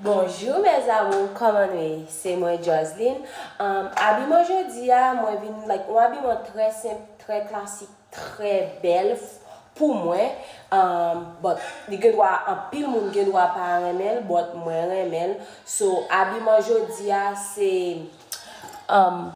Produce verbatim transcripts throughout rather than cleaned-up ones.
Bonjou mes amours, kòman nou ye? Se mwen Joseline. Um, abiman jodi a, mwen vin like yon abiman trè senp, trè klasik, trè bèl f- pou mwen. Um, but li gen dwa, anpil moun gen dwa pa renmen l, but mwen renmen l. So, abiman jodi a se um,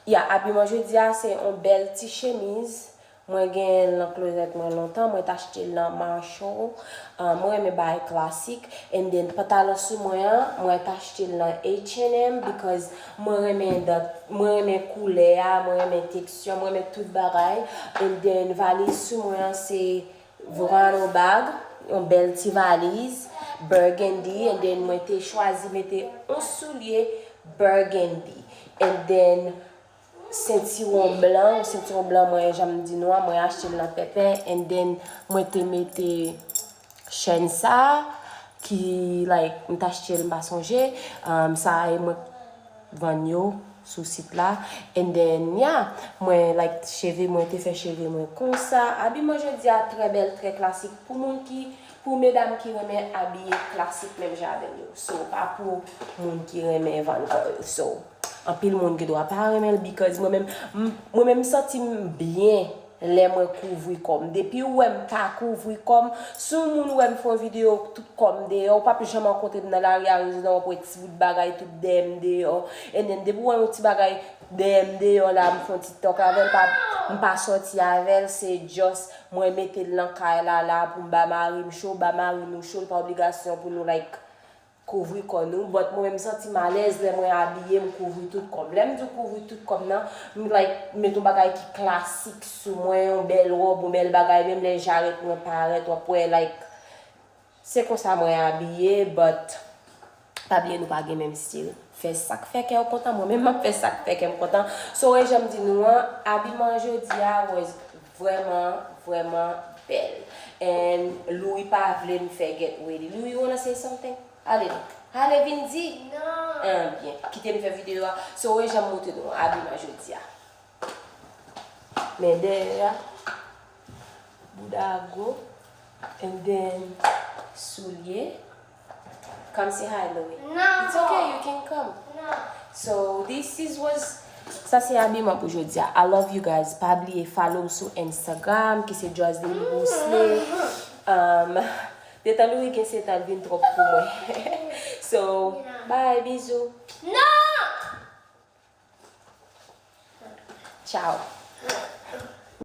yeah, abiman jodi a se yon bèl ti chemiz. Mwen gen l nan klozèt mwen lontan, mwen t achte l nan Marshall. Ah, mwen renmen bagay klasik. And then pantalon sou mwen an, mwen t achte l nan H and M because mwen renmen dat, mwen renmen koulè a, mwen renmen teksti a, mwen renmen tout bagay. And then valiz sou mwen an se Verano bag, yon bèl ti valiz burgundy. And then mwen te chwazi mete yon soulye burgundy. And then sentiwon blan, sentiwon blan mwen, jan m di nou a, mwen achte l nan Pèpè, and then mwen te mete chèn sa a, ki, like, m t achte l, m pa sonje, um, sa a e mwen k vann yo sou sit la, and then, yeah, mwen, like, cheve mwen, te fè cheve mwen konsa, abiman jodi a trè bèl, trè klasik, pou moun ki, pou medam ki renmen abiye klasik menm jan avè m yo, so, pa pou moun ki renmen vann kò yo, so. Anpil moun gen dwa pa renmen l because mwen menm, m- mwen menm m santi m byen lè mwen kouvri kò m. Depi ou wè m pa kouvri kò m, si yon moun wè m fè yon videyo tout kò m deyò, ou p ap janm rankontre m nan lari a, rezonan w ap wè ti bout bagay tout dèyè m deyò. And then depi ou wè yon ti bagay dèyè m deyò la, m fè yon ti talk avè l, pa, m pa sòti avè l, se just mwen mete l nan kay la la pou m ba mari m cho, ba mari nou cho, li pa obligasyon pou nou like kouvri kò nou, but mwen menm m santi m alèz lè mwen abiye, m kouvri tout kò m. Lè m di w kouvri tout kò m nan, m like, m met yon bagay ki klasik sou mwen, yon bèl wòb, yon bèl bagay, menm lè jarèt mwen parèt, w ap wè, like, se konsa mwen abiye, but pa bliye nou pa gen menm stil. Fè sa k fè kè w kontan, mwen menm m ap fè sa k fè kè m kontan. So, e jan m di nou an, abiman jodi a was vrèman, vrèman bèl. And Louis pa vle m fè get ready. Louis, you wanna say something? Ale non. Ale vin di. Non. An, byen. Kite m fè videyo a. So, e jan m montre nou abiman jodi a. Men dèyè a, bouda gwo, and then soulye. Come say hi, Louis. Non. It's okay, you can come. Non. So, this is was, sa se abiman pou jodi a. I love you guys. Pa bliye follow m sou Instagram, ki se Joseline Bousley. Um, detan Louis gen sèt an, l vin twòp pou mwen. So, bye, bizou. Non! Ciao.